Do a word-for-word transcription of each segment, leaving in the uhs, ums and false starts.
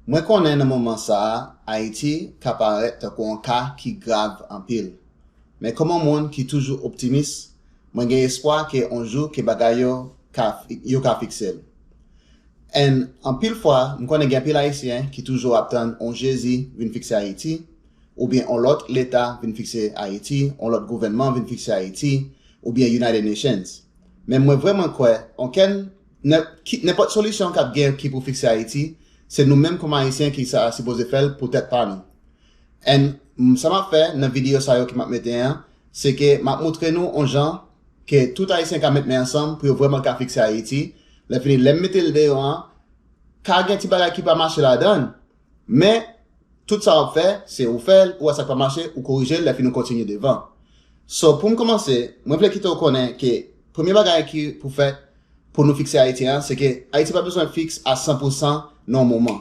Mwen konnen nan moman sa a, Ayiti ka parèt tankou yon ka ki grav anpil. Men kòm yon moun ki toujou optimis, mwen gen espwa ke yon jou ke bagay yo ka, yo ka fikse l. And anpil fwa, m konnen gen anpil Ayisyen ki toujou ap tann yon Jezi vin fikse Ayiti, oubyen yon lòt leta vin fikse Ayiti, yon lòt gouvènman vin fikse Ayiti, oubyen United Nations. Men mwen vrèman kwè, okenn, nenpòt solisyon k ap gen ki pou fikse Ayiti, se nou menm kòm Ayisyen ki sa sipoze fè l pou tèt pa nou. And sa m ap fè nan videyo sa yo ke m ap mete an, se ke m ap montre nou yon jan ke tout Ayisyen ka met men ansanm pou yo vrèman ka fikse Ayiti. Lè fini, lè m mete l deyò an, ka gen ti bagay ki pa mache ladan l. Men, tout sa w ap fè, se ou fè l, ou wè sa k pa mache, ou korije l, lè fini ou kontinye devan. So, pou m kòmanse, mwen vle kite w konnen ke premye bagay ki pou fèt pou nou fikse Ayiti an, se ke Ayiti pa bezwen fiks a san pou san nan yon moman.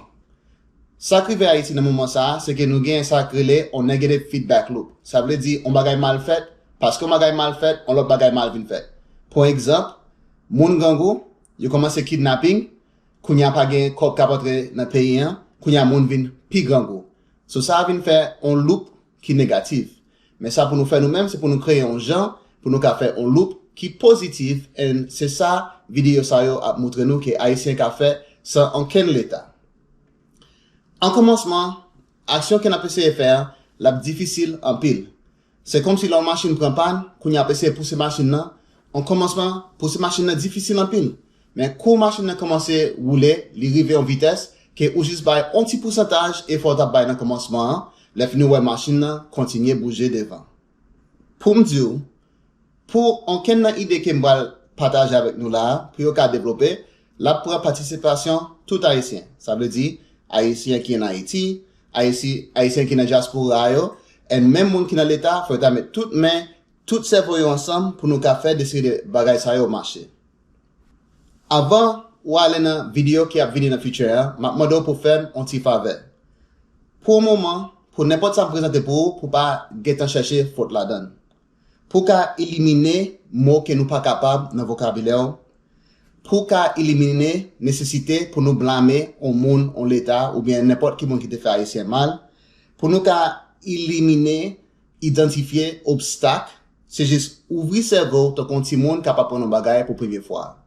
Sa k rive Ayiti nan moman sa a, se ke nou gen sa k rele yon negative feedback loop. Sa vle di, yon bagay mal fèt, paske yon bagay mal fèt, yon lòt bagay mal vin fèt. Pou egzanp, moun grangou, yo kòmanse kidnaping, kounye a pa gen kòb k ap antre nan peyi an, kounye a moun vin pi grangou. So sa a vin fè yon loop ki negatif. Men sa pou nou fè nou menm, se pou nou kreye yon jan pou nou ka fè yon loop ki pozitif, and se sa videyo sa yo ap montre nou ke Ayisyen ka fè san okenn leta. An kòmansman, aksyon ke n ap eseye fè a, l ap difisil anpil. Se kòmsi lè yon machin pran pàn, kounye a ap eseye pouse machin nan, an kòmansman, pouse machin nan difisil anpil. Men kou machin nan kòmanse woule, li rive yon vitès ke ou jis bay yon ti pousantaj efò w t ap bay nan kòmansman an, lè fini w wè machin nan kontinye bouje devan. Pou m di w, pou okenn nan ide ke m pral pataje avèk nou la a, pou yo ka devlope, l ap pran patisipasyon tout Ayisyen. Sa vle di, Ayisyen ki ann Ayiti, Ayisi-, Ayisyen ki nan dyaspora yo, and menm moun ki nan leta, fò yo ta met tout men, tout sèvo yo ansanm pou nou ka fè de seri de bagay sa yo mache. Anvan ou ale nan videyo ki ap vini nan future an, m ap mande w pou fè m yon ti favè. Pou yon moman, pou nenpòt sa m prezante pou ou, pou pa gentan chèche fot ladan l. Pou ka elimine mo ke nou pa kapab nan vokabilè w, pou ka elimine nesesite pou nou blame yon moun, yon leta, oubyen nenpòt ki moun ki te fè Ayisyen mal, pou nou ka elimine, idantifye obstak, se jis ouvri sèvo w tankou yon timoun k ap aprann yon bagay pou premye fwa.